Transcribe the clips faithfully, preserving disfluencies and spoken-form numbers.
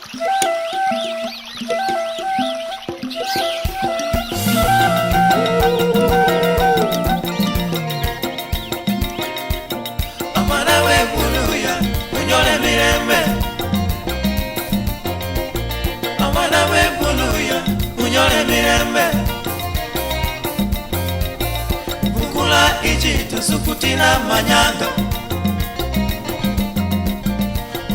Omwana w'ebuluya, unyole mirembe. Omwana w'ebuluya, unyole mirembe. Bukula ichi tusukutina manyanga.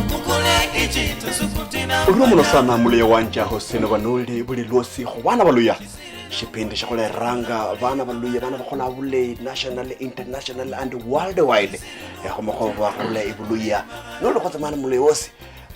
Bukula ichi tusukutina. Orio muno sana muluya wanje aho sino banoli buli lwosi khu bana baluya. Shipindi shikhuleranga bana baluya, bana bakhola bulayi national, international and worldwide. Ekhomakhoba khurula ibuluya. Noli khotsa mwana muluya wosi,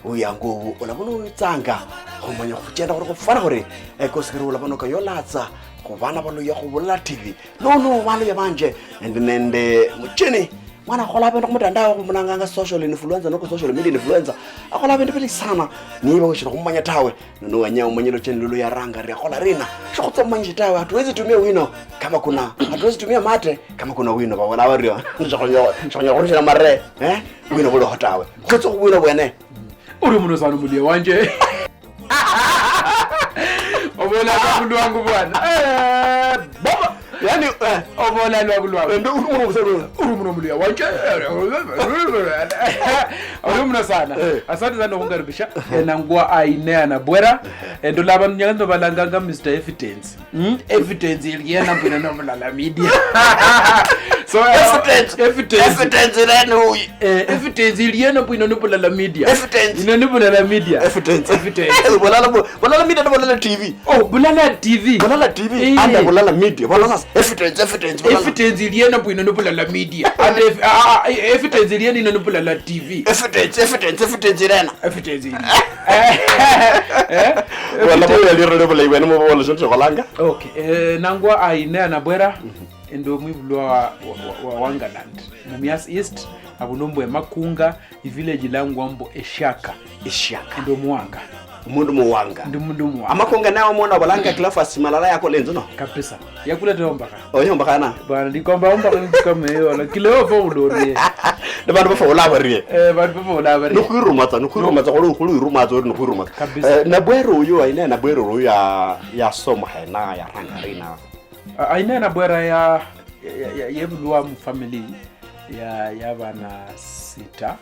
buyangu obu olabona witsanga khumanya khuchenda khuli khufwana khuri, eh, kosi kari olabona kayolatsa khu bana baluya khu Bulala T V. Nono baluya banje, nende, nende mucheni, mwana akhola bindu khumutandao khumulanganga social influencer noko social media influencer. Akhola bindu bili sana. Niba ushira khumumanya tawe, nono wenya umanye lucheni lulu yaranga ri akhola rina. Shikhutsa mumanyishe tawe, hatuwezi tumia wino kama kuna, hatuwezi tumia mate kama kuna wino. Babola bario. Shikhonya, shikhonya khurushira mare, eh? Wino buliho tawe. Khutsa khubwino bwene. Ori muno sana mulia wanje. Obola lwa bulwangu bwana. Eh, baba. Yani, eh, obola lwa bulwangu. Ende uri muno musebe. Ori muno mulia wanje. Ori muno sana. Eh. Asante sana kungaribisha. Eh, nangwa Ainea Nabwera. Eh, ndola abantu nyanga balanganga Mister Evidence. Mm, evidence iliena mbwino no Bulala Media. So, eh, evidence. Evidence. Evidence iliena uyu. Eh, evidence iliena mbwino no Bulala Media. Evidence. Ino ni Bulala Media. Evidence. Evidence. Eh, Bulala bu-, Bulala Media no Bulala T V. Oh, Bulala T V. Bulala T V. Eh. And Bulala Media. Bulala sasa. Evidence, evidence, Bulala. Evidence iliena mbwino no Bulala Media. And ev-, ah, ah, evidence iliena ino no Bulala T V. Evidence, evidence, evidence iliena. Evidence iliena. Eh? Wala evidence. Mubele lirole bulayi bwene mubola shindu shikholanga. Okay, eh, nangwa Ainea Nabwera, mhm, ende omwibulwa wa, wa, wa, wa Wangaland. Mumias East, abundu mbwe Makunga, ivillage ilangwa mbo Eshiaka. Eshiaka. Ndi omuwanga. Omundu muwanga. Ndi mundu muwanga. Amakunga nawe omwana obalanga Cleophas Malala yakola enzu no? Kabisa. Yakula te ombakha. Oyombakha na? Bwana, ndikomba ombakha inzu kama eyo, lakini leo fa ulorie. Ni bandu bafa ulabarie. Eh, bandu bafa ulabarie. Nukhwirumatsa, nukhwirumatsa, khuli, khuli wirumatsa, ori nukhwirumatsa. Kabisa. Eh, Nabwera uyu, Ainea Nabwera uyu ya, yasoma hena, yaranga hena? A-, Ainea Nabwera ya, ya, ya, ya, yebulwa mu family ya, ya bana sita.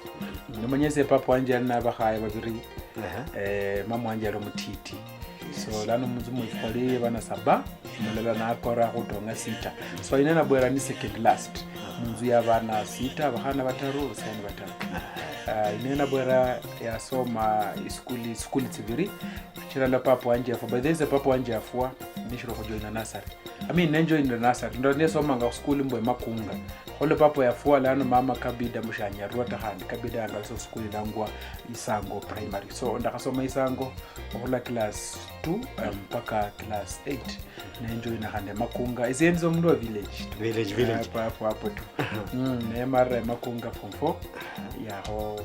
Nimanyese papa wanje ali nabakhaya babiri. Aha. Eh, mama wanje ali omutiti. So, lano munzu mwefu khwali bana saba, mulala nakora khutong'a sita. So, Ainea Nabwera ni second last. Munzu ya bana sita, abakhana bataru, abasiani bataru. Ah, Ainea Nabwera yasoma isikuli, isikuli tsibiri. Chirala papa wanje yafwa. By the way, papa wanje yafwa, nishiro khujoina nursery. I mean, nenjoinira nursery. Ndo nesomanga khusikuli mbwe Makunga. Khole papa yafwa lano mama kabida mushanyarwa ta khandi kabida yangalisa khusikuli ilangwa Isango Primary. So, ndakhasoma Isango okhula class two, um, mpaka class eight. Nenjoina khandi Makunga. Ise ndi omundu wa village tu. Village, village. Hapo, hapo, hapo tu. Mm, nemarira Makunga form four. Yaho,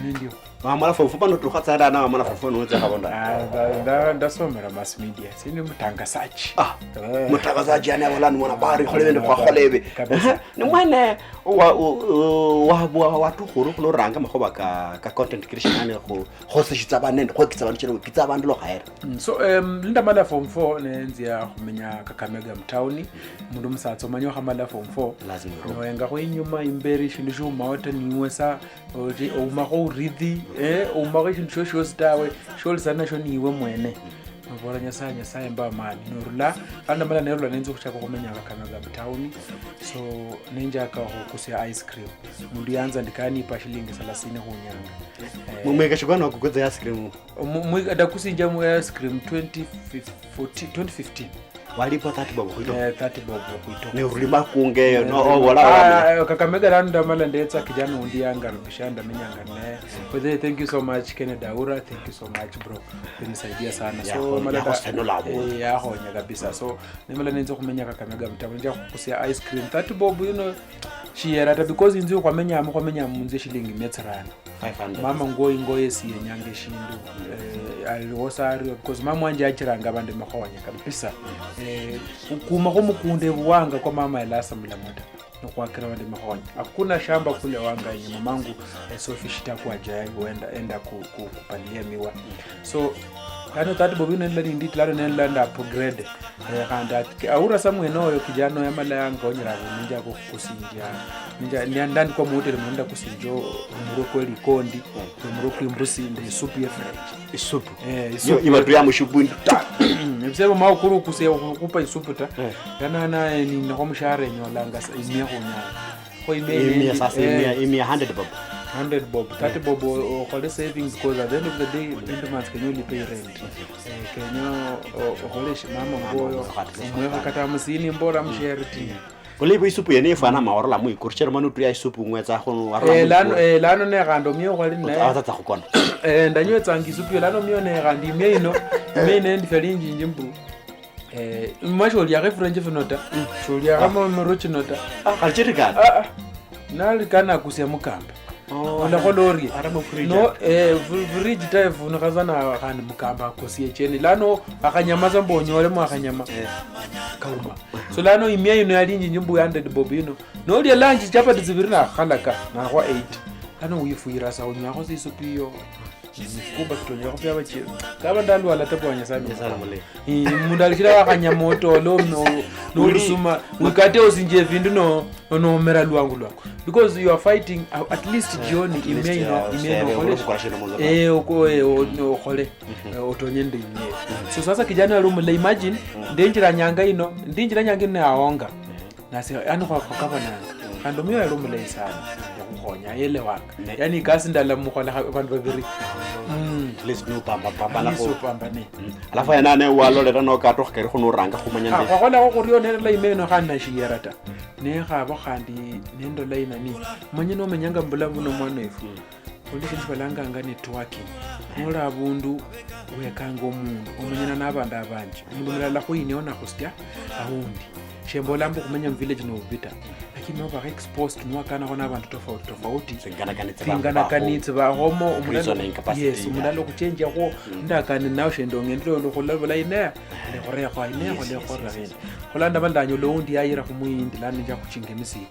nendio. Wamala form four pano tukha tsada na wamala form four nuwitsa khabonda. Ah, nda-, nda-, ndasomera mass media. Sindi mutangazaji. Ah, eh, mutangazaji yani abola ni mwanahabari, khole bende khwakhola ebe. Kabisa. Ni mwene wa, u-, u-, wa, wa, watukhuru khuloranga makhuba ka, ka content creation yani khu, khoseshitsa abandu nende khwekitsa abandu chiro, kitsa abandu lokhaera. Mm, so, em, lindamala form four, nenzia khumenya Kakamega mu town. Mundu musatsa omanya okhamala form four. Lazima. Noengakho inyuma, imberi, shindu shiumao ta, niwe sa, oti, oumakho uridhi, eh, oumakho eshindu shio shiosi tawe, sholi sa nasho niwe mwene. Nobola, "Nyasaye, Nyasaye mba amani." Norula, khandi ndamala nerula nenza okhuchaka okhumenya Kakamega mu town. So, nenjaka okhukusia ice cream. Mundu yanza ndikanipa shilingi thelathini khunyanga. Eh. Mu-, mwekesho kwani wakukuza ice cream? Omu-, mwi-, ndakusinjia mu ice cream twenty fourteen, twenty fifteen. Walipwa thirty bob khwitokho? Eh, thirty bob khwitokho. Ne urima kunge eyo, no, eh, obola ah, wamenya. Eh, Kakamega lano ndamala ndetsa kijana undi yangaribisha, ndamenyanga naye. But then, thank you so much, Kennedy Aura. Thank you so much, bro. Ulinisaidia sana. So, yahonya, mala da-, yahonya kabisa. So, nimala nenza khumenya Kakamega mu town, nja khukusia ice cream. Thirty bob, you know, shiyera ta, because inzu yokhwamenyamo, khwamenyamo munzu ya shilingi mia tsirano. Five hundred. Mama ngwo ingo yesi yenyanga eshindu. Eh, aliwo sa ario, because mama wanje yachiranga abandu emakhonya kabisa. Eh, ukumakho mukunda ebuwanga kwa mama yalasamulamo ta. nokhwakira bandi mikhonya. Hakuna shamba kule wanga yenye mamangu, eh, selfish ta kwa jai huenda enda ku, ku, kupalilia miwa. So lano that bob ino nila nindi lano nila nda upgrade. Eh, khandi at-, aura sa mwene oyo kijana oyo amala yangonyera abundu nja kukusinjia. Nja, nja, ndandikwa muhoteli muno ndakusinjia omurwe kwe likondi, omurwe kwe imbusi nde isupu ye French. Isupu. Eh, isupu. Yo, iba tu ya mushubu ndi ta. Ebisebo mao kuru kusia kupa isupu ta. Eh. Yana naye ni nako mushahara enyolanga sa imia khunyanga. Kho imia Imia inendi, sasa, eh, imia, imia hundred bob. Hundred bob, thirty bob o-, okhole savings, because at the end of the day, end month kenya ulipe rent. Eh, kenya o-, okhole shi mama ngoyo, omwekho kata hamsini mbora musheriti. Kole ibo isupu yene ifwana maorola mwikuru, chero manu tuya isupu ngwetsa kho, warola Eh, lano, mwikuru. Eh, lano ne khandi omie okhali naye. Abatsatsa khukona. Eh, ndanywetsanga isupu yo, lano omie ne khandi imie ino, imie ino endi fyalinjinji mbu. Eh, mwa sholiakho efirenje fino ta, sholiakhamo emiro chino ta. Ah, khali chiri kani? Ah, ah. Nali kanakusia mukamba. Oh, olakhola orie? Ara mu fridge. No, eh, fri-, fridge ta efunikha sana khandi mukamba akusie cheni. Lano akhanyama sa mbu onyolemo akhanyama. Eh. Kauma. So lano imia ino yali injinji mbu hundred bob ino. Nolia lunch chapati tsibiri nakhalaka, nakhwa eight. Lano wifwira sa onywakho sisupu iyo. Kumba kitonyera khupia bachira. Kaba ndalwala ta kwa Nyasaye. Nyasaye mulayi. Eh, mundu alikhira wakhanyama otole no, no, nosuma, wikate osinjie efindu no, no, nomera lwangu lwangu. Because you are fighting, uh, at least jioni, at least, imia ino, yeah, imia ino osere, okhole. Okhole khukora shindu munzu. Eh, oko-, eh, o-, no, okhole. Eh, otonye nde imia. So sasa kijana yali omulayi, imagine, ndinjira nyanga ino, ndinjira nyanga ino naonga. Nasi, yani, khwa-, khwakabonanga. Khandi omwoyo yali omulayi sana, yakhukhonya, yelewanga. Ne- Yani, ikasi ndala mukhola kha-, bandu babiri. Mm. At least nupamba, pamba At least nako. Upambane. Mm. Alafu yana ne walolera no kato khakeri khunuranga khumanya Ah, nde. Khwakholakho khurio nerela imeno khandi nashiyera ta. Nekhaba khandi nendola inani. Manye nomenyanga mubulamu buno mwana wefu. Khuli eshindu shibalanganga networking. Noli abundu wekanga omundu, omenyana nabandu abanji. Omundu mulala khuyinio nakhustia aundi. Shembola mbu khumenya mu village nobubi ta. Lakini noba exposed niwakanakho nabandu tofauti tofauti. Tsinganakani tsiba- Tsinganakani tsibahomo, omulala- Reasoning capacity, yes, yeah. Omulala okhuchenjiakhwo, ndakane nawe shendo ng'endile ondo khula bulayi ne, lekhorekho, ne, yes, yes, yes, yes. Khulanda bandanyola oundi yayira khumuhindi, lano nja khuchinga emisigo.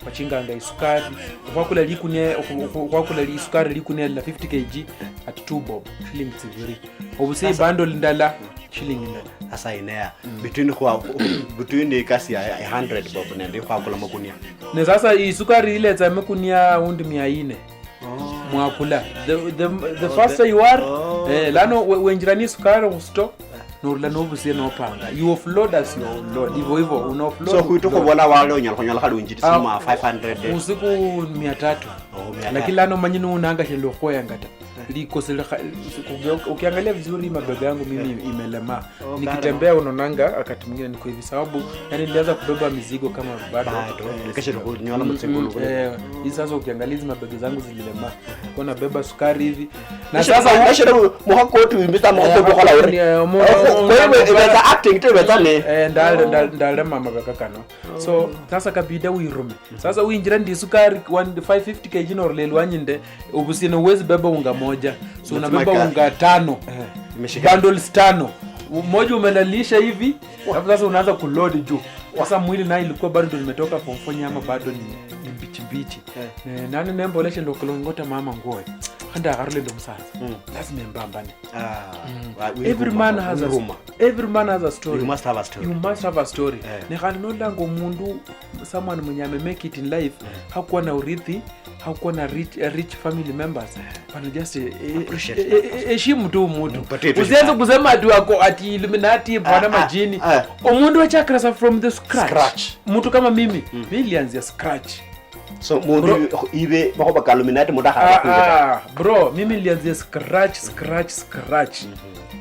Bachinganga isukari, okhwakula likunia, okhu-, okhu-, okhwakula li-, isukari likunia lila fifty K G at two bob, shilingi tsibiri. Obusie sasa, bundle ndala, shilingi ndala. Sasa inea, between khwa-, between ikasi ya, ya hundred bob nende khwakula makunia. Ne sasa isukari iletsa makunia aundi mia ine. Oh. Mwakula. The, the, the Oh, faster the you are, oh. Eh, lano we-, wenjira ni isukari khu store, norula nobusie nopanga. You offload as you offload. Hivyo hivyo, una offload, So, khwitukhu offload. Bola wale onyala khunyola khali unjitisi Ah, ma five hundred. Usiku mia tatu. Oh, mia tatu. Lakini lano manyi nuunanga shendo khweyanga ta. Likosi likha-, uki-, ukiangalia vizuri mabega yangu mimi imelema. Oh, Nikitembea unaonanga wakati mwingine niko hivi sababu, yani, nilianza kubeba mizigo kama bado. Bado, Eh, nikashiri khunyola mm, mutsingulu mm, kule. Eh, hii sasa ukiangalia hizi mabega zangu zililema. Kwa nabeba sukari hivi. Na sasa u- Nashira mu-, mukhakoti wimbisa mukhakoti ukhola uri. Kwa hivyo, ibetsa acting tu ibetsa ne. Eh, ndale, ndale, ndale mama beka kano. So, sasa kabida wirume. Sasa winjira ndi sukari one, five fifty K G norula elwanyi nde, obusino huwezi beba unga moja. So, unabeba unga tano. Eh, imeshika. Bundles tano. Moja umelalisha hivi, alafu sasa unaanza kuload juu. Sasa mwili nayo ilikuwa bado ndio nimetoka form four nyama bado ni, ni mbichi mbichi. Eh. Ne, nani nembola shendo kulongota mama ngoye. Khandi akharula ndo musaza. Mm. Lazima embambane. Ah, Mm. wa-, Every man has a, every man has a story. You must have a story. You must have a story. Eh. Ne khandi nolanga omundu, someone mwenye ame make it in life, hakuwa na urithi, hakuwa na rich, eh, rich family members. Bana just, eh, eh, Appreciate eh, that eh, heshimu tu mtu. Mpatie tu Usianze heshima. Kusema ati wako ati Illuminati, bwana Ah, ah, majini. Ah. Omundu wachakira sa from the scratch. Scratch. Mtu kama mimi, mimi nilianzia scratch. So, mundu Bro. Ibe, ibe, bakhoba ka Illuminati, mundu akhala Ah, khuibe ta. Ah, bro, mimi nilianzia scratch, scratch, scratch.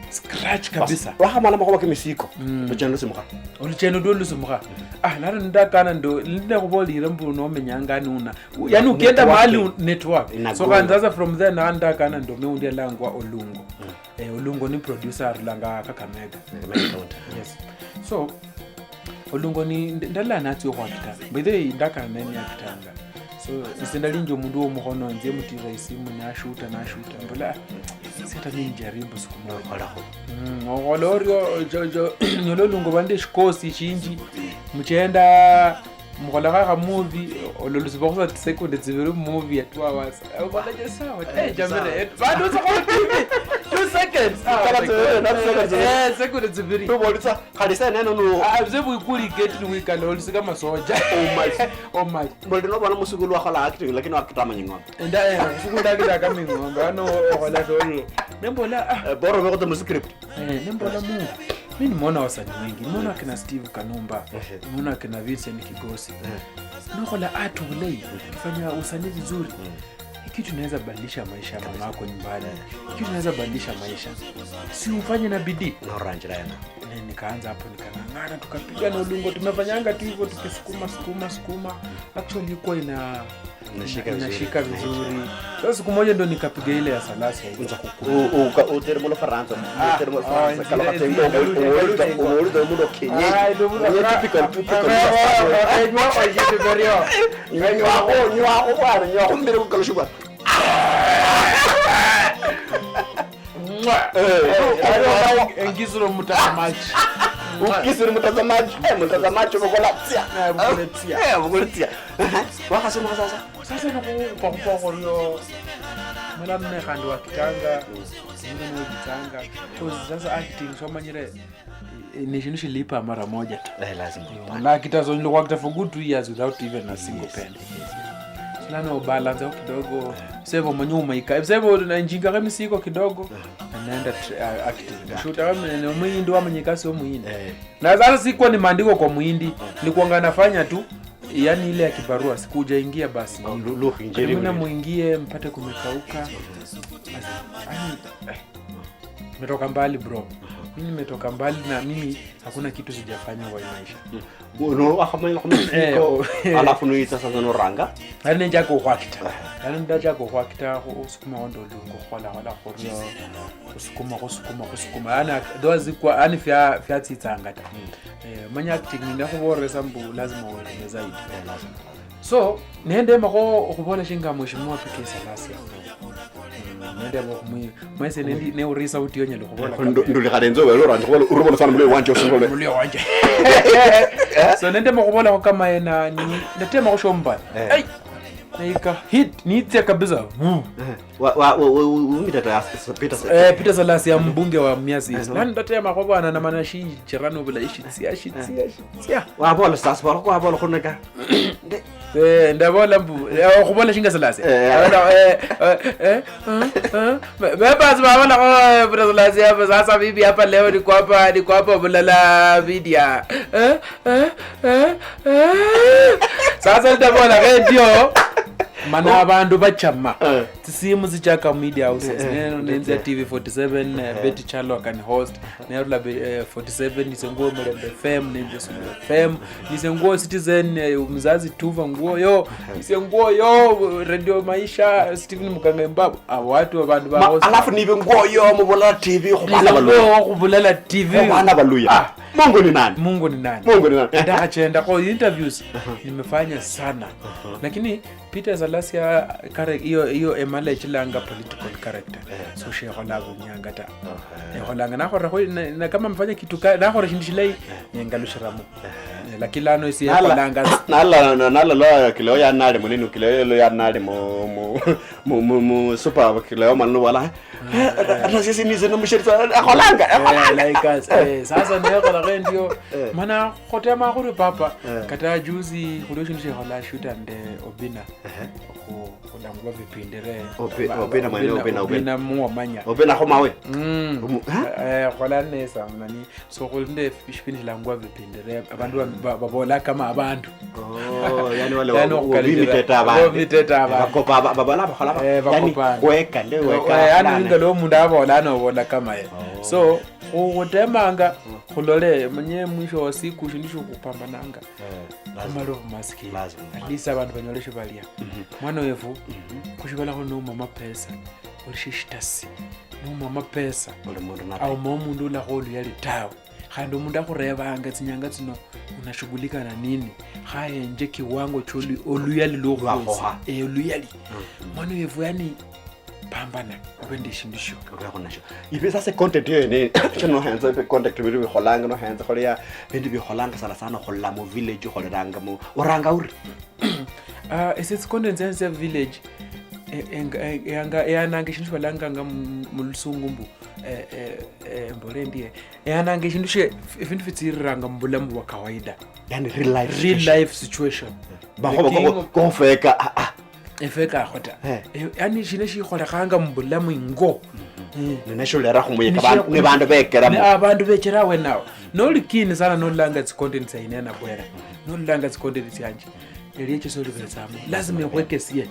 Scratch kabisa. Bas, wakhamala makhoba kemisiko, luchendo lusimukha. Oluchendo ndio lusimukha. Ah, naro ndakana ndo, ninde khubolire mbu nomenyanga nuna. Yani ukienda mahali network. Network. So, khandi sasa from there, na ndakana ndo, me undi alangwa Olungo. Eh, Olungo ni producer arulanga Kakamega. Kakamega County. Yes. So, Olungo ni nd-, ndala natsia okhwakita. By the way, ndakana naye niyakitanga. So, ise ndalinji omundu womukhono, nzie mutira isimu, nashuta, nashuta. Mbola, "Ah, sita ninjaribu siku moja." Okholakho. Mm, okhola orio, jo, jo, nyola Olungo bande shikosi shinji. Muchenda, mukholakho kha movie, ololusiba khusa tsisekunde tsibiri mu movie ya two hours. Obola je sawa. Eh, jamani, eh, bandu uza kwa T V, two seconds. Ah, kala my tsibiri, God. Not seconds. Eh, sekunde tsibiri. Tubolitsa, khali sa neno nu. Ah, mzee, bwikuli gate ni wikala, olisi kama soja. Oh my. Oh my. Mboli nobona musuku lwakhola acting, lakini wakita amanying'ombe. Enda, eh, musuku ndakita kama ing'ombe, ano okhola tolilo. Nembola, ah. Eh, bora obekho mu script. Eh, nembola mu. Mi nimeona wasanii wengi. Nimeona akina Steve Kanumba. Ehe. Nimeona akina Vincent Kigosi. Ehe. Nokhola art bulayi, ukifanya usanii vizuri. Mm. Hii kitu inaweza badilisha maisha ya mama yako nyumbani. Hii kitu inaweza badilisha maisha. Si ufanye na bidii. Noranjira yana. Ne, nikaanza hapo, nikang'ang'ana, tukapiga na udungo, tunafanyanga tu hivyo, tukisukuma, sukuma, sukuma. Actually, ilikuwa ina-, Inashika ina-, vizuri. Inashika vizuri. Sasa siku moja ndo nikapiga ile ya Salasia hiyo. Nza ku-, u-, u-, ka-, utere mulo Faransa, ah, utere mulo Faransa, ah, kala nje, kate nje, ndo nje, umuuliza, nje, umuuliza omundu omundu Kenya. Ah, ndo mulo Faransa. Typical, typical. Ah, ah, ah, nyoko, nyoko, bwana, nyoko mbele kukalusha bwana. Mwah. Eh, eh, eh, engisiro mtazamaji. Ukisiri mtazamaji. Eh, mtazamaji, umekola tsia. Eh, umekola tsia. Eh, umekola tsia. Aha. Wakasema sasa. Sasa nikupa, kupa, kupa, mulamme khandi wakitanga, mulamme wakitanga. 'Cause sasa acting, so manyire, eh, ni shindu shilipa mara moja tu. Eh, lazima. Eh, upate. Nakita, so, nilikuwa akita for good two years without even a single penny. So, lano balance out kidogo. Eh. Sebo mwenye umaika. Sebo na njinga kama siko kidogo. Eh. Anaenda tr-, uh, acting. Yeah. Shoot kama ni muhindi wamanyika sio muhindi. Eh. Na sasa sikuwa ni maandiko kwa muhindi. Eh. Nilikuwa nafanya tu, yani ile ya kibarua, sikuja ingia basi. Oh, lu-, lu-, injili. Mimi na muingie, mpate kumekauka. Basi, yani, eh. Nimetoka mbali, bro. Aha. Mimi nimetoka mbali na mimi hakuna kitu sijafanya kwa hii maisha. Mm. Uno, akamanya kama eh, siko, oh. Alafu nuitsa sasa noranga. Yani, njaka okhwakita. Aha. Yani, ndachaka okhwakita, khu-, osukuma ondo lungo, khola, khola, khorio, khusukuma, khusukuma, khusukuma. Yani, ak-, though zikwa, yani, fya-, fyatsitsanga ta. Mm. Eh, manya acting, ndakhubolera sa mbu lazima uweleme zaidi. Eh, lazima. So, nendemakho okhubola shinga Mheshimiwa P K Salasia. Mm, nendema okhumwi-, mwese nendi, neurisa uti onyala okhubola kama ndu-, nduli khale enzo wele orange khubola, urubona sana muli wanje osungole. Muli wanje. So, nendema okhubolakho kama ena, ni, ndatemakho shombana. Eh. Ai! Naika hit, nitsia kabisa. Vu. Eh. Wa, wa, wa, wa, wa, wa, Peter Sa-, Peter Sa-, eh, Peter Salasia, mbunge wa Mumias East. Eh, no. Nani ndatemakho bwana na mana shinjira nobulayi shitsia, shitsia, shitsia. Wabola sasa, bola kwa bola khuneka. Nde- Eh, ndabola mbu, eh, okhubola shinga Salasia. Eh, eh. Ndabola, eh, eh, eh, eh, eh. Be-, members babola, oh, eh, bro Salasia, sasa bibi hapa leo ni kwapa, ni kwapa bulala media. Eh, eh, eh, eh. Sasa ndabola radio. Mana abandu bachama. Eh. Tsisimu zichaka media houses. Eh, eh, neno nenzia eh. T V forty-seven, eh, eh. Betty Chalo akani host. Nerula be-, eh, forty-seven, nise nguo Mulembe F M, nenzia Suluhu F M, nise nguo Citizen, eh, mzazi Tuva nguo yo, nise nguo yo, Radio Maisha, Stephen Mukanga Imbabu, abo watu, abandu ba ma-, host. Alafu nibe nguo yo mu Bulala T V, khu bana baluya. Nguo khu Bulala T V. Khu bana baluya. Ah. Mungu ni nani? Mungu ni nani? Mungu ni nani? Ndakhachenda kwa interviews, aha, nimefanya sana. Aha. Lakini Peter Salasia, kare-, iyo, iyo emala echilanga political character. Eh. So, shekhola bunyanga ta. Aha. Ekholanga nakhorakho, na, na kama mfanya kitu ka-, nakhora shindu shilayi, eh, nengalushiramo. Eh. Eh, lakini lano esi nala-, ekholanga s- nala-, na-, nala lwa kileo ya nali munini, kileo ya nali mu, mu, mu, mu, mu super kileo manu wala. Eh, ata sisi nize nomusheritsa, akholanga, eh, akholanga. Like us, eh, sasa nekholakho endio, eh, mana khotema khuri papa, eh, kata juzi khuli shindu shekhola shoot and, eh, Obina. Ehe. Khu-, khulangwa Vipindire. Obi-, ba-, Obina mwene, Obina, Obina, Obina. Obina muwamanya. Obina khomawe? Mm. Omu-, ha? Eh, khola nesa, nani, so khuli nde shipindi shilangwa Vipindire, abandu ba-, ba-, babola kama abandu. Oh, yani wale yani wa-, okukalishira, obimiteta abandi. Obimiteta abandi. Bakopa, ba-, babala bakhola ba-, eh, yani bakopanga. Kweka, nde eh, weka, eh, yani fulani. Ngalo omundu abola, ano obola kama ye. Oh. So, khu-, khutemanga, mm, khulole, manye mwisho wa siku, shindu shokupambananga. Eh, lazima. Khumala obumasikini. Lazima. At least abandu banyole shibalia. Mhm. Mwana wefu, mhm, khushibala khuno nouma amapesa, oli shishitasi. Nouma amapesa. Oli mundu nabi. Auma omundu ulakho oluyali tawe. Khandi omundu akhurebanga tsinyanga tsino unashughulika na nini? Khahenje kiwango choli oluyali lwokhuhosi. Lwakhoha. Eh, oluyali. Mm, mm. Mwana wefu yani, pambana, ube nde shindu shio. Obeho nasho. Ibe sasa content yo yene, sio nohenza ibe content bindu bikholanga, nohenza kholeya bindu bikholanga sana sana, khola mu village, kholelanga mu, oranga uri? Ah, ese tsi content tsianje tsia village, eh, enga- eh, eyanga- eyananga eshindu shibalanganga mu mu lusungu mbu, eh, eh, eh, mbole ndie, eyananga eshindu shie, efindu fitsiriranga mu bulamu bwa kawaida. Yani real life real situation. Life situation. Bakhoba King- koko kofeka ah ah. Efeka akho ta. Eh. Eh, yani shine shikholekhanga mu bulamu ingo. Eh. Ninasho lera khumuyeka Nishe- bandu ne bandu bekeramo. Ne abandu bechera awe nawe. Noli keen sana nolanga tsi content tsa ine na bwera. Nolanga tsi content tsianje. Yali echo soli betsamo. Lazima ekwekesie.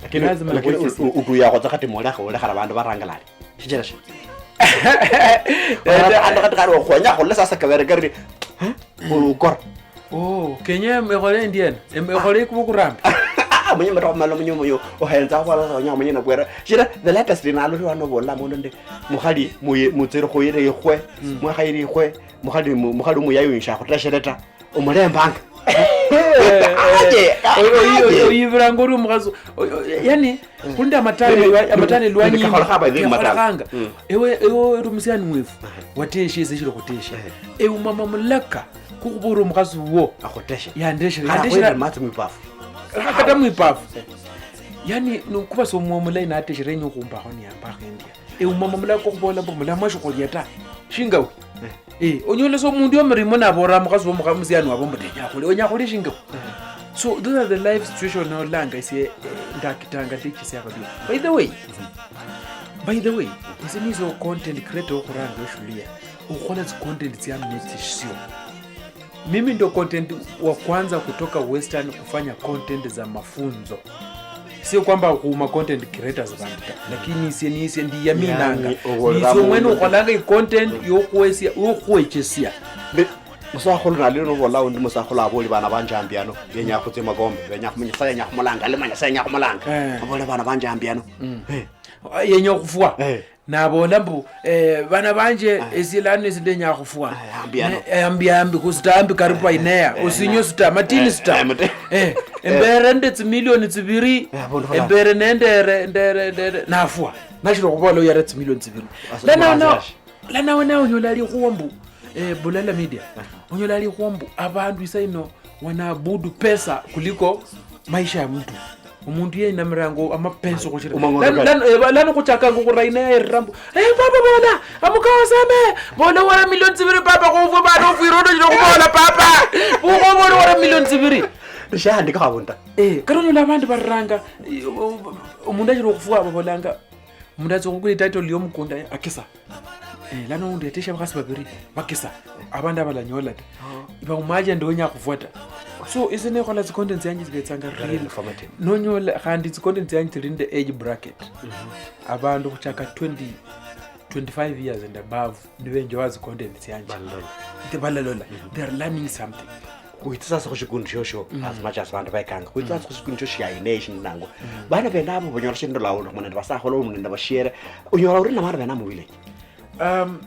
Lakini Lazima lakini ekwekesie. U- u- utuya khotsa kati molekha olekhara bandu barangalale. Shichira shi. Ando kati kari okhwenya khole sasa kabere kari ukora. Oh, kenya ekhole endiena. Em- Ekhole ikuba kurambi. Munye matoka malo munye munye ohenza khwala sasa onye munye nabwera. Shira the latest nalo ri wano bola mundu ndi mukhali muye- mutsere khoyire ikhwe. Mwakhayire ikhwe. Mukhali mu- mukhali umuyayi unyisha khuteshere ta. Omulembanga. Aje, aje. Oyibiranga ori omukhasi yani khuli nde amatale lwa- amatale lwanyingi. Bikakholekha by the way, matale. Kekholekanga. Ewe ewe ori omusiani wefu, wateshe ese shili khutesha. Ewe mama mulaka kukhuba ori omukhasi wuwo. Akhuteshe. Yandeshere. Khandi yandeshere akhwere matsi mwipafu. Kata mwipafu. Yani nokuba somuwa omulayi nateshere enye okhumbakho niyambakho endia. Eumama mulako khubola mbu mulamwa shikhulia ta. Shingawe. Eh, onyola sa omundu yomirimo nabola mukhasi womukha musiani wabo mbu ndenya khuli, wenya khuli shingawe. So those are the life situation nolanga esie, eh, ndakitanga ndichisia abalia. By the way, by the way, ese niso content creator okhuranga eshulia okhukhola tsi content tsia mixed show. Mimi ndo content wa kwanza kutoka Western kufanya content za mafunzo. Sio kwamba kuuma content creators bandu ta, lakini isie niisie ndiyaminanga. Yani, obola niisie omwene mundu ukholanga i content yokhwesia, yokhwechesia. Musakhulu nalio nobola undi musakhulu aboli bana banjambiano yenya khutsia magombe, yenya khumenya sa yenya khumulanga, alima nyasaye yenya khumulanga. Eh. Abole bana banjambiano. Eh. Yenya khufwa. Eh. Nabola mbu, eh, bana banje, esie lano esi ndenya khufwa. Eh, ambi ano. Ne- eh, ambi ambi, kusitambi karibu ainea. Osinyo sita, matini sita. Eh, mate- Eh, embere nde tsimilioni tsibiri, Eh, abundu fulani. Embere nendere, ndere, ndere, nafwa. Nashira okhubola uyara tsimilioni tsibiri. Asa- Lana mwana na- Lana wena onyola alikhuwa mbu, eh, Bulala Media. Onyola alikhuwa mbu, abandu isa ino wanaabudu pesa kuliko maisha ya mtu. Omundu yeinamiranga amapesa okhushira. Umang'ondo lano, kali. Lano, eh, ba- lano khuchakanga okhuraina yairira mbu, "Eh, baba bola, amuka oseme, bola wara milioni tsibiri papa khufwe bana ofwire odoshire okhubola papa. Bukho bola wara milioni tsibiri." Nishahandika habundu ta. Eh, kata onyola abandi bariranga, eh, o- o- omundu ashiri okhufwa babolanga, omundu atsia okhukula ititle yomukunda, akisa. Eh, lano undi yatesha abakhasi babiri bakisa, abandi abalanyola ta. Baumagine ndi wenya khufwa ta. So ise nekhola tsi content tsianje tsibetsanga real. Nonyola khandi tsi content tsianje tsili nende age bracket. Abandu khuchaka twenty, twenty-five years and above nibenjowa tsi content tsianje. Balalola. Balalola. They are learning something. Khwitsa sasa khushikundi shosho as much as bandu bekanga, khwitsa sasa khushikundi shosho shiaine eshindu nango. Bana bene abo banyola shindu lawo, munende basakhola, munende bashiere. Unyola uri na bana bene mu village. Um,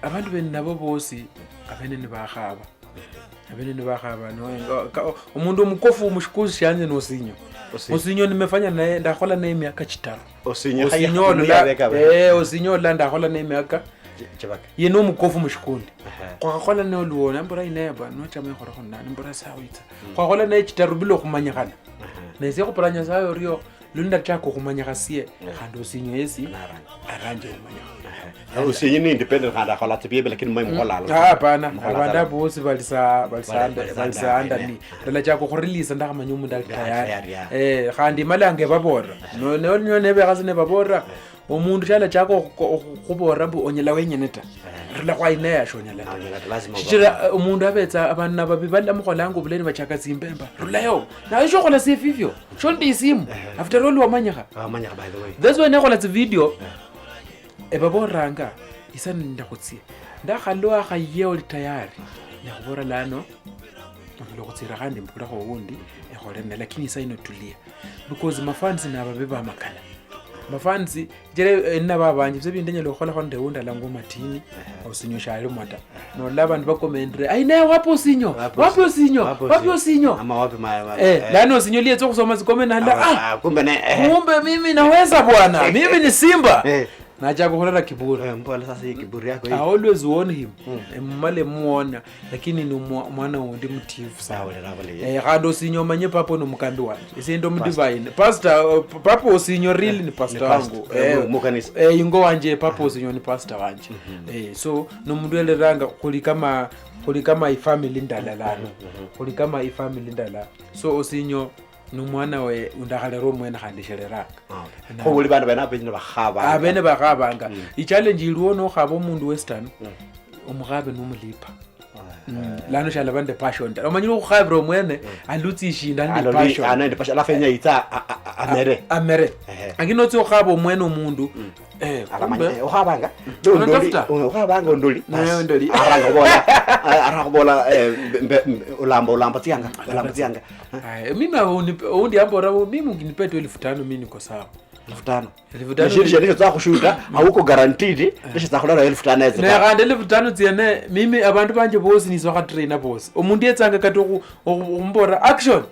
abandu bene nabo bosi abene nibakhaba. Abene nibakhaba no, ka- omundu omukofu mushikusi shianje nosinyo. Osinyo. Osinyo nimefanya naye, ndakhola naye miaka chitaru. Osinyo. Osinyo khaya- olula- abeka be- eh, osinyo olula ndakhola naye miaka Ch- chibaka. Ye nomukofu mushikundi. Khwakhola naye oluwo nambura ineba nochama ikhorekho nani mbura sawa itsa. Khwakhola naye chitaru bila okhumanyikhana. Nesie khupira nyasaye orio, lundachaka okhumanyikha sie, khandi osinyo yesi aranje omanyikha. Osinyo ni independent khandi akhola tsibiebe lakini mwe mukhola. Ah, hapana. Abandu abo bosi bali sa- bali sa- bali sa andani. Ndalachaka okhurelease ndakhamanya omundu ali tayari. Eh, khandi malanga ebabolera. No- no- no- nebekhasi nebabolera. Omundu shalachaka okhu- okhu- okhubolera mbu onyala wenyene ta. Rula khwaine ya shonyala ta. Shichira eh, omundu abetsa abandu nababi balamukholanga obulayi nibachaka tsimbemba. Rulayo. Nawe shokhola siefi efio. Shondi isimu. After all wamanyikha. Wamanyikha by the way. That's why nekhola tsivideo. Ebabolanga isa nindakhutsia. Ndakhalwa khaye oli tayari. Nakhubolera lano. Onyala okhutsira khandi mbukulekho owundi ekhole ninaye lakini isa ino tulia. Because mafans nababe bamakana. Mafansi, jere, eh, nina babanje, bise bindi nyala okholakho nde undala ngo matini, Osinyo shalimo ta. Nolola abandu bakomendire, "Ai, naye wapi Osinyo? Wapi Osinyo? Wapi Osinyo?" Ama wapi ma, ma, Eh, eh. Lano Osinyo lietse okhusoma zikome nala, "Ah, ah, kumbe ne, eh. Kumbe mimi naweza bwana, mimi ni simba." Eh. Nachaka okhurera kiburi. Eh, mbola sasa hii kiburi yako hii. I always warn him. Emumale muona, lakini ni mwa-, mwana wundi mutiifu sana. Awulira buli. Eh, khandi Osinyo omanye papa ni omukambi wanje. Ese ndi omudivine. Pastor, uh, p-, papa Osinyo really ni pastor wangu. Eh, mu-, mukanisa. Eh, ingo wanje papa Osinyo ni pastor wanje. Eh, so, nomundu yaleranga khuli kama, khuli kama ifamily ndala lano. Khuli kama ifamily ndala. So, Osinyo ni omwana we undakhalera omwene khandi shereranga. Ah, okay. Kho buli bandu bene abo benyine bakhabanga. Ah, bene bakhabanga. Ichallenge iliwo nokhaba omundu western, omukhabe nomulipa. Lano shalaba nde passion ta. Omanyire okhukhabira omwene, alutsi ishinda nende passion. Ano nende passion. Alafu yenya yitsa a-, a-, a-, amere. A-, amere. Ehe. Lakini notsia okhaba omwene omundu, eh, alamanya, kumbe, eh, okhabanga. Unatafuta? Ndoli, okhabanga ondoli. Naye bas, ondoli. Aranga khubola, a-, aranga khubola, eh, mbe, mbe, ulamba, ulamba tsianga, ulamba tsianga. Aya, mimi awo unipe-, oundi ambola, "Mimi ukinipea tu elfu tano, mimi niko sawa." Elfu tano. Elfu tano. Nishindu shene shitsa khushuta, auko guaranteed, nishitsa khulera elfu tano etsa. Ne khandi elfu tano tsiene, mimi abandu banje bosi nitsa khubatraina bosi. Omundu yetsanga kata okhu-, okhu-, okhumbolera, "Action!"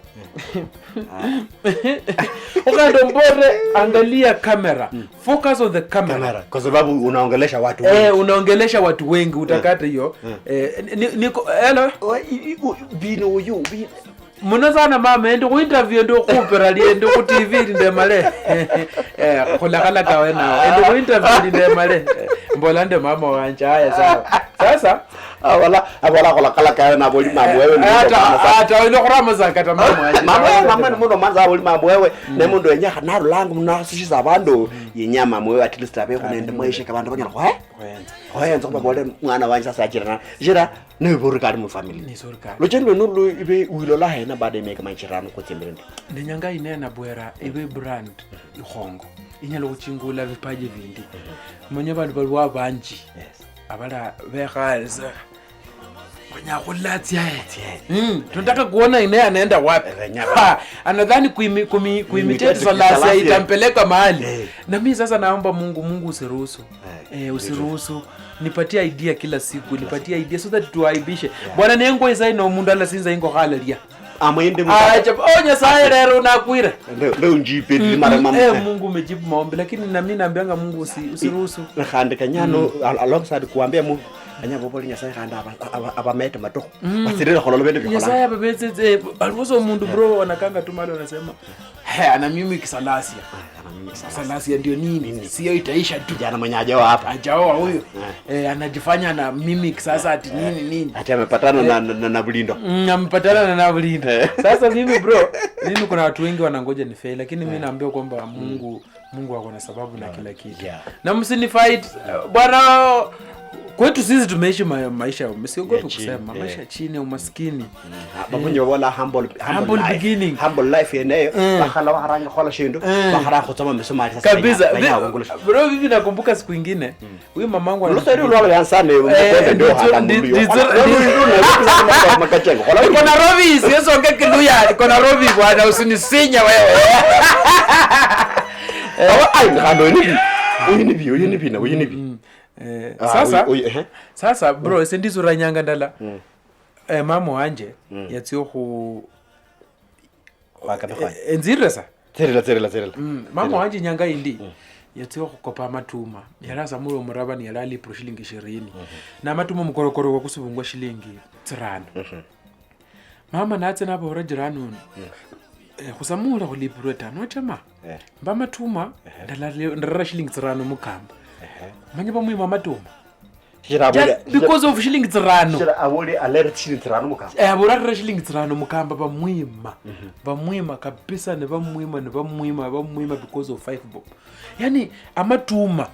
Okhandi ombolere, "Angalia camera. Focus on the camera." Camera, kwa sababu unaongelesha watu wengi. Eh, unaongelesha watu wengi, utakata hiyo. Eh, ni, ni, niko, hello? Oh, i-, i-, u-, bino uyu, bino. Muno sana mama, endi khu interview endi okhupira liendi khu T V linde male. Eh, khulakhalaka wenawo. Endi khu interview linde male. Eh, mbola nde mama wanje, haya sawa. Sasa, abola, abola khulakhalaka wewe nabo oli mama wewe ni ata, ata, ino khurama za kata mama wanje. Mama wewe, mama ni mundu manza oli mama wewe. Ne mundu wenye narulanga muno asushiza abandu, yenya mama wewe at least abe khunende maisha kabandu banyala khwe. Khwenza. Khwenza khubabole mwana wanje sasa achira na. Jira, ne buri kali mu family. Ni suri kali. Luchendo lwenu lu ibe uilola hena baada ya miaka machirano kutsia mbele ndi? Nenyanga ine na bwera ibe brand ikhongo. Inyala khuchingula vipaji vindi. Manya bandu baliwo abanji. Yes. Abala bekhaza. Manya khulatsia, eh. Mm, tunataka kuona ine anaenda wapi. Ha, anadhani kuimi-, kumi-, kuimitate Salasia itampeleka mahali. Eh. Na mimi sasa naomba Mungu, Mungu usiruhusu. Eh, usiruhusu. Nipatie idea kila siku, nipatie idea so that tuaibishe. Bwana, nengo isa ino omundu alasinza ingo khalalia. Amwende mu- Acha, oh, Nyasaye lero unakwire. Leo, leo njipe, mm, mara mama. Eh, Mungu umejibu maombi, lakini na mimi naambianga Mungu usi-, usiruhusu. Na khandi kanyano, al-, alongside kuambia Mungu, anya bobole Nyasaye khandi aba-, aba-, abamete matokho. Basirire kholola bende bikhola. Nyasaye ababetse, eh, aliwo omundu, bro, anakanga tu mali anasema, "He, ana mimi kisalasia." Ana mimi kisalasia. Salasia ndio nini? Sio itaisha tu. Kijana mwenye hajaoa hapa. Hajaoa huyo. Eh, anajifanya na mimic sasa ati nini, nini. Ati amepatana na, na, na, na Bulindo. Mm, amepatana na, na Bulindo. Eh. Sasa mimi, bro, mimi kuna watu wengi wanangoja nifail, lakini mimi naambia kwamba Mungu, Mungu ako na sababu na kila kitu. Yeah. Na msinifight, bwana, kwetu sisi tumeishi ma-, maisha, msiogope kusema, maisha chini ya umaskini. Mm. Ah, bamunyobola humble, humble life. Humble beginning. Humble life yeneyo, bakhala wakharanga khola shindu, bakharanga khutsoma misumari sasa. Kabisa. Bro, mimi nakumbuka siku ingine, huyu mamangu ananiambia, ulwala yansane, eh, mkondo ndio hata mundu yo. Khola, khola, khola, makachengo. Khola niko Nairobi, siwezi ongea Kiluya, niko Nairobi bwana, usinisinya wewe. Awa, ai, ngando, uyu ni bi, uyu ni bi, uyu ni bi, na uyu ni bi. Mm. Eh, ah, sasa, uyu, uyu, ehe. Sasa, bro, ese ndizura nyanga ndala. Mm. Eh, mama wanje, yatsia khu-, eh, enzirire sa. Tsirira, tsirira, tsirira. Mm, mama wanje nyanga indi, yatsia khukopa amatuma. Yali asamula omuraba ni yali alipirwe shilingi ishirini. Na amatuma mukorokoro kwa kusubungwa shilingi tsirano. Mama natsia naboolera jirani uno, eh, khusamule khulipirwe ta, nochama? Eh. Mba amatuma, ndala-, ndarera shilingi tsirano mukamba. Ehe. Manya bamwima amatuma. Shichira abole, just because of shilingi tsirano. Shichira abole alere shilingi tsirano mukamba. Eh, abole alere shilingi tsirano mukamba, bamwima. Bamwima kabisa, ne bamwima, ne bamwima, bamwima because of five bob. Yani, amatuma.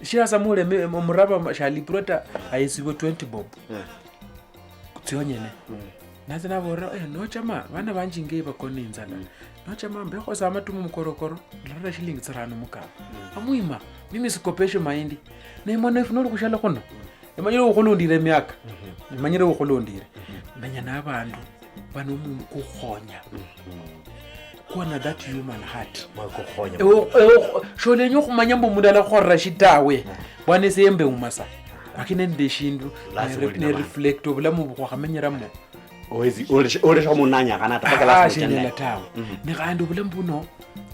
Shichira samule mi-, omuraba ma-, shalipirwe ta, ayisibwe twenty bob. Tsionyene. Natsia naboolera, "Eh, nochama, bana banje ingo bakona inzala. Nochama, mbekho sa amatuma mukorokoro, ndarera shilingi tsirano mukamba." Amwima, mimi sikopeshe mahindi. Ne mwana wefu noli khushialo khuno. Emanyire ukhulundire emiaka. Emanyire ukhulundire. Menya nabandu, bano omundu kukhukhonya. kuwa na that human heart. Mwakukhonya. Ewe, ewe, sholenya okhumanya mbu omundu alakhukholera shi tawe. Bwana ese embe umasa. Lakini nende eshindu, lazima ne, uli ne namani. Reflect obulamu bukhwakhamenyeramo. Owezi, olesha, olesha omundu nanyakhana ata, paka ah, lazima shenyala uchange. Tawe. Mhm. Ne khandi obulamu buno,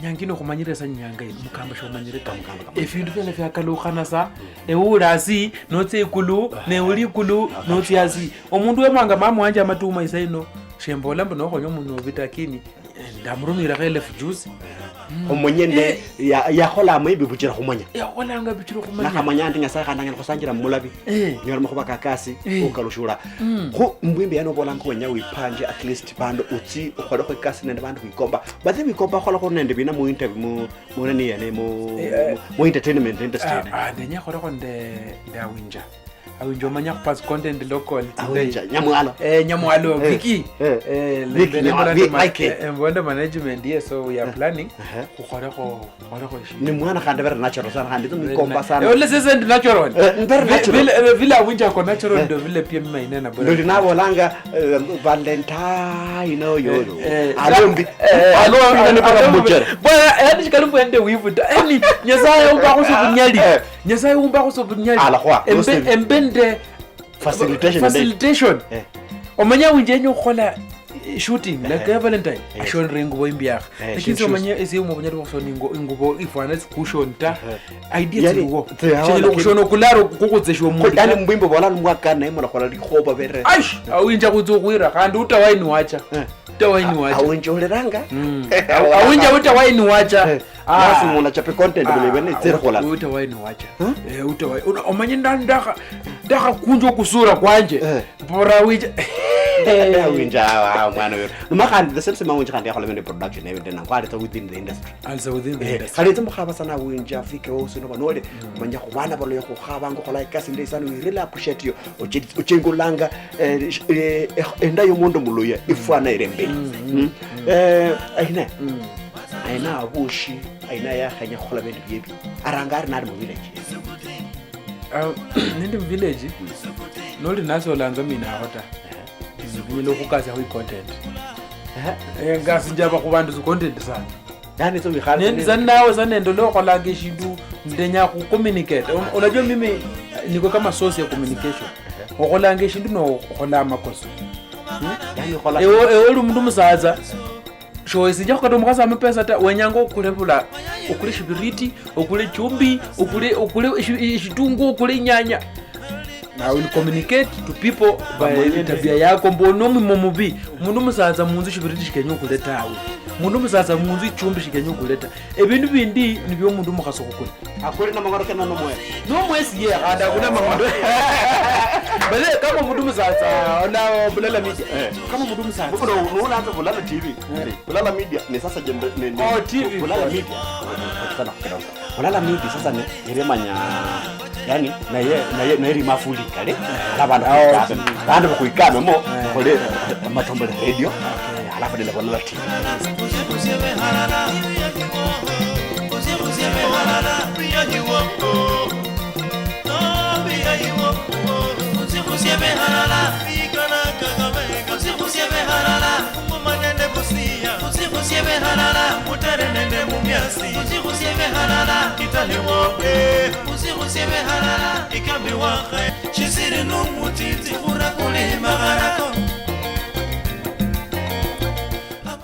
nyanga ino okhumanyire sa nyanga ino, mukamba shomanyire ta. Kamukamba, kamukamba. Efindu byona byakalukhana sa, mhm, ewe uli asi, notsia ikulu, ne uli ikulu, notsia asi. Omundu wemanga mama wanje amatuma isa ino, shembola mbu nokhonya omundu obi ta, lakini ndamurumirakho elefu juzi. Omanye nde, eh, ya-, yakhola maybe buchira khumanya. Yakholanga buchira khumanya. Nakhamanya ndi Nyasaye khandi anyala khusanjira mumulabi. Eh. Nyola makhuba ka kasi, eh, okalushula. Mm. Khu mbwimbi yani obolanga wenya wipanje at least bandu utsi okholekho ikasi nende bandu wikomba. But then wikomba khukholakho nende bina mu interview mu, mu nini yene mu, eh, mu, mu entertainment industry ah, ne. Ah, ndenya kholekho nde, nde Awinja. Awinja omanya khupass content local today. Awinja, Nyamwalo. Eh, Nyamwalo, eh, Vicky. Eh, eh, Vicky, Nyamwalo, Vicky, Mike. Eh, Mbondo management, yes, so we are planning. Aha. Khukholekho, khukholekho ishindu. Ni mwana khandi very natural sana, khandi tu mikomba sana. Eh, ole sese ndi natural. Eh, very natural. Vile, vile, vile Awinja ako natural, eh, ndio vile pia mimi inena bora. Ndio nabolanga, eh, Valentine, oyo, oyo. Eh, eh, alombi. Eh, alombi, alombi, ni paka alombi. Mujere. Bwana, yani shikali mwende wivu. Yani, Nyasaye umbakho sobunyali. Eh. Nyasaye umbakho sobunyali. Alakhwa, embe, embe nde facilitation. Facilitation. Eh. Omanya winje yenye okhola, eh, shooting, like, eh, ya Valentine, eh, ashonere ingubo imbiakha. Eh, lakini sio omanya esi omo bunyali bukhusona ingo-, ingubo ifwana sikushon ta. Eh. Idea yani, tsiliwo. Shanyala okhushona okularo kukutsesha omundu. Yani mubwimbo bola numwaka naye mulakhola likhoba bere. Aish, Awinja khutsa okhwira, khandi utawaini wacha. Eh. Utawaini wacha. Awinja olelanga. Mm. Awinja utawaini wacha. Eh. Ah. Lazima unachape content vile vene, ah, zero kola. Uta wine wacha. Huh? Eh, uta wine. Una, omanye nda-, ndakha, ndakhakunja okusura kwanje. Eh. Bora wija. Eh, winja, ah, mwana wewe. Noma khandi, the same same winja khandi yakhola bende production, eh, bende nangu, ali within the industry. Also within the industry. Eh, khali tse mukhaba sana winja, afike wose, noba nole, mm, manya khubana baloyo khukhabanga, khola ikasi ndeyi sana, we really appreciate you. Oche-, ochengolanga, eh, sh-, eh, eh, enda yomundu muluya, ifwana ere mbeli. Mm, mm, mm. Eh, aina. Mm. Aina abushi, aina yakhenya khukhola bindu biebi. Aranga ari nali mu village. Ah, nindi mu village, noli nasi olanza mina aho ta. Ehe. Nyala okhukasia khu content. Ehe. Eh, ngasi njaba khu bandu su content sana. Yani, so wikhale nende sa nawe sa nende olokholanga eshindu ndenya khu communicate. Un-, unajua mimi niko kama source ya communication. Ehe. Okholanga eshindu no okhola amakosa. Hmm? Yani, okhola ewe, ewe oli omundu musatsa. Showesinjakho kata omukhasi amapesa ta, wenyanga okule bula, okule shibiriti, okule chumbi, okule, okule ishi-, ishitungu, okule inyanya. I will communicate to people by tabia yako, mbu nomwima omubi. Mundu musatsa munzu shibiriti shikenya okule tawe. Mundu musatsa munzu ichumbi shikenya okule ta. Ebindu bindi nibyo omundu mukhasi okhukula. Akuli na mang'ondo kena nomwesi. Nomwesi ye, khandi akuna mang'ondo. Bale, kama omundu musatsa, ona Bulala Media. Eh. Kama omundu musatsa. Bukuno, unaanza Bulala T V. Eh. Bulala Media, ni sasa jembe, ni, ni, oh, T V. Bulala Media. Sana kidogo. Bulala Media sasa ni, ile manya, yani, na ye, na ye, na ye rimafuli kale. Ala bandu kuikame. Bandu kuikame mo, kole, eh, Matombole Radio. Alafu nende Bulala T V. Shisiri numutiti khura kuli makhara,